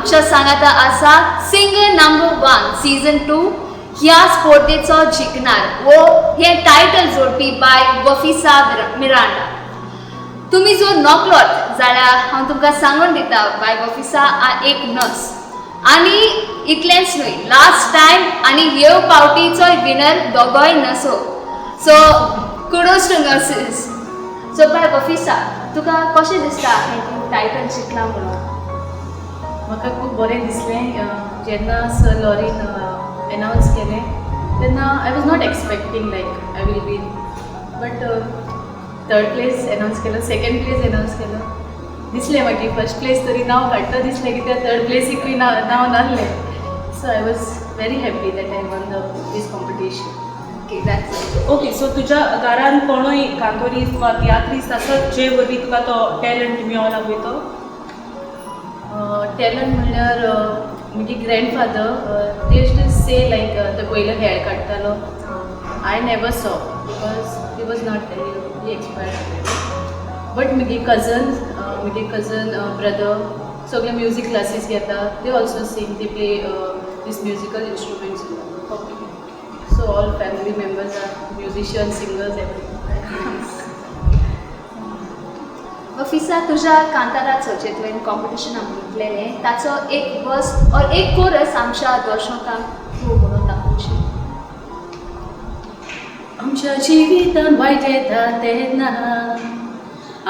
आमच्या सांगाता आसा सिंगर नंबर 1 सीझन 2 ह्या स्पर्धेचो जिखणार वो हें टायटल जोडपी बाय वफिसा मिरांडा. तुमी जर नोकलोत जाल्यार हांव तुमकां सांगून दिता, बाय वफिसा एक नर्स आनी इतलेंच न्हय, लास्ट टायम आनी ह्यो पावटीचोय विनर दोगोय नर्सो. So kudos to nurses. So बाय वफिसा, तुका कशें दिसता हें तूं टायटल जिखलां म्हणून? म्हाका खूब बरें दिसलें. जेन्ना सर लॉरीन एनावन्स केलें तेन्ना I was not expecting like I will win, but third place announce केलो, सेकंड प्लेस एनावन्स केलो, दिसलें मागीर फर्स्ट प्लेस तरी नांव काडटा दिसलें, कित्याक थर्ड प्लेसीकूय नांव नांव नासलें. So I was very happy that I won the this competition. Okay, that's okay, so तुज्या घरान कोणूय कांतोरीस्त वा तियात्रिस्त आसत जे वरवीं तुका तो टॅलंट मेळोला पळय तो? टॅलंट म्हणल्यार म्हगे grandfather, they used to say like तो पयलो हेळ काडटालो. I never saw because he was not, he expired, but म्हगे कजन ब्रदर सगळे म्युजीक क्लासीस घेता. They also sing, they play this musical instruments. So all family members are musician, singers, everything. वफिसा, तुज्या कांताराचो जे तुवें कॉम्पिटिशनाक म्हटलेलें ताचो एक वर्स ऑर एक कोरस आमच्या दर्शकांक तूं म्हणून दाखोवशी. आमच्या जिवितान वायट येता तेन्ना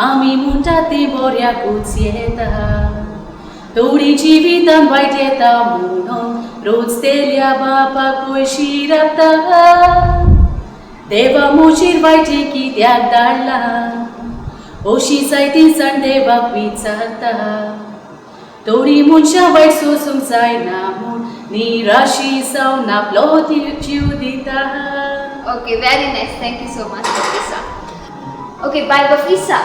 आमी म्हणटा ती बऱ्याकूच येता. थोडी जिवितान वायट येता म्हणून रोज तेल्या बापाक पयशी रावता. देवा म्हजेर वायट कित्याक धाडला अशी जायती जाण देवाक विचारता. थोडी मनशां वायट सोसूंक जायना म्हूण निराशी जावन आपलो जीव दिता. Okay, very nice. Thank you so much, Wafisa. Okay, बाय वफिसा,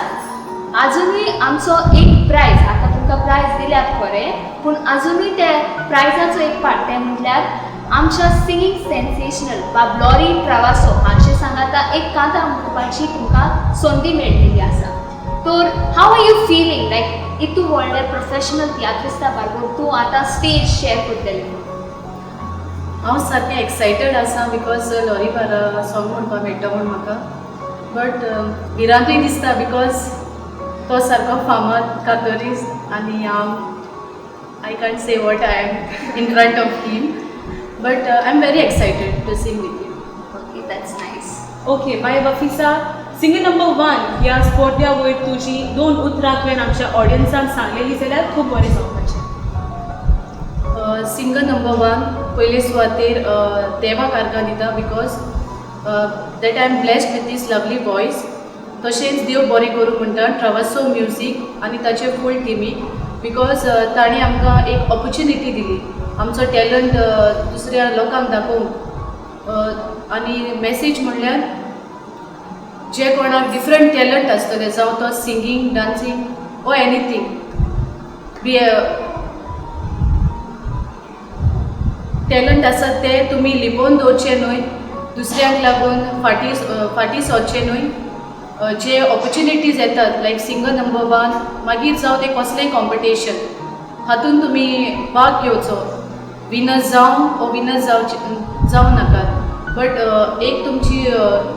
आजुनूय आमचो एक प्रायज, आतां तुमकां प्रायज दिल्यात खरें, पूण आजुनूय त्या प्रायजाचो एक पार्ट, तें म्हटल्यार आमच्या सिंगींग सेन्सेशनल बाब लॉरी ट्रावासो हांचे सांगाता एक कांतार म्हणपाची तुमकां संदी मेळटली आसा. तर how are you feeling, like इतू व्हडले प्रोफेशनल तियात्रिस्ता बारबर तूं आतां स्टेज शेअर करतलें म्हणून? हांव सारकें एक्सायटेड आसा because lorry बारा सॉंग म्हणपाक मेळटा म्हूण म्हाका, बट भिरांतूय दिसता because तो सारको फामाद कातोरीस्त आनी हांव I can't say what I am in front of him, but I am very excited to sing with you. Okay, that's nice. Okay, bye वफिसा, singer number 1 ह्या स्पर्ध्या वयर तुजी दोन उतरां तुवें आमच्या ऑडियन्सांक सांगलेली जाल्यार खूब बरें जावपाचें. सिंगर नंबर 1, पयले सुवातेर देवाक आर्गां दिता because that I am blessed with this lovely voice. तशेंच देव बरें करूं म्हणटा ट्रावासो म्युजीक आनी ताचे फूल टिमीक because तांणी आमकां एक ऑपॉर्च्युनिटी दिली आमचो टॅलंट दुसऱ्या लोकांक दाखोवंक. आनी मॅसेज म्हणल्यार जे कोणाक डिफरंट टॅलंट आसतले, जावं तो singing, dancing or anything be talent आसा, ते तुमी लिपोवन दवरचे न्हय, दुसऱ्यांक लागून फाटीं फाटीं सरचें न्हय. जे ऑपॉर्च्युनिटीज येतात लायक सिंगर नंबर 1, मागीर जावं तें कसलेंय कॉम्पिटिशन, हातून तुमी भाग घेवचो. विनर जावं ओ विनर जावचे जावं नाकात, बट एक तुमची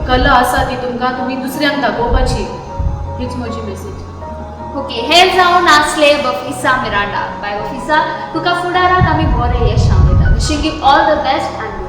कला आसा ती तुमकां तुमी दुसऱ्यांक दाखोवपाची, हीच म्हजी मॅसेज. ओके, हे जावन आसले वफिसा मिरांडा. बाय वफिसा, तुका फुडाराक आमी बरें यश सांगता. Wishing you all the best and